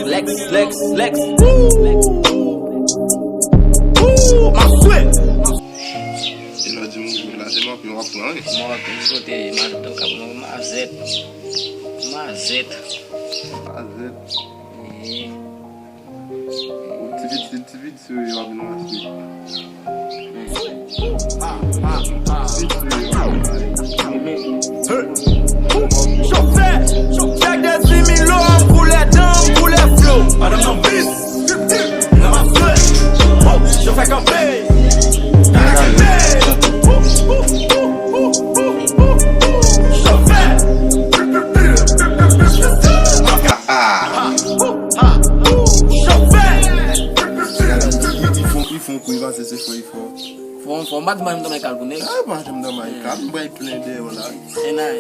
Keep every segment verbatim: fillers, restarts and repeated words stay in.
Lex, Lex, Lex. Woo! Woo! M ap swe! E lè w di m ou la, se manke w ap pran, wi. Mwen ap kote Mazèt, ou ka pran Mazèt. Mazèt. Mazèt. Ee. Ti pitit, ti pitit, yo ap vin rache. Chofè, chofè de Zimilo, an koulè dan, an koulè flo. Madanm nan bis, nan mafre. Chofè kanpe, kanpe. Chofè. Chofè. Li fon, li fon kou, li panse se fò, li fò. Fò, fò, m pa di m pa janm nan kal pou nèg. Ah, pa janm nan kal, m bay plen dèyè w la. E nan.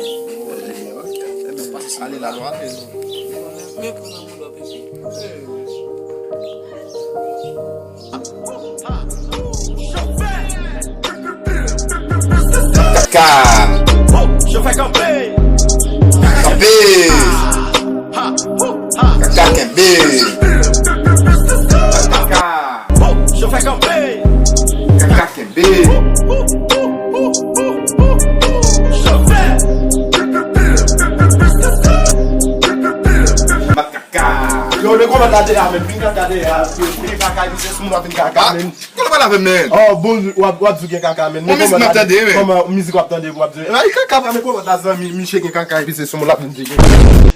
Ok, ok. Ebyen, ale la, nou ale. Men pou nan moun lòt epi. Kaka. Chofè kanpe. Kanpe. Kaka kenbe. Kaka. Chofè kanpe. Kaka kenbe. Chofè. Makaka. Yo, men kòman ta de a, men vin kaka de a, vin kaka, se sou moun ap vin kaka, men. Kòman pale avè m, men? Oh, bon, w ap, w ap di w gen kaka, men. Bon, mizik m ap tande, men. Kòman mizik w ap tande, w ap di, ay, kaka, men kòman ta zanmi, misye gen kaka, epi se sou moun l ap vin di gen kaka.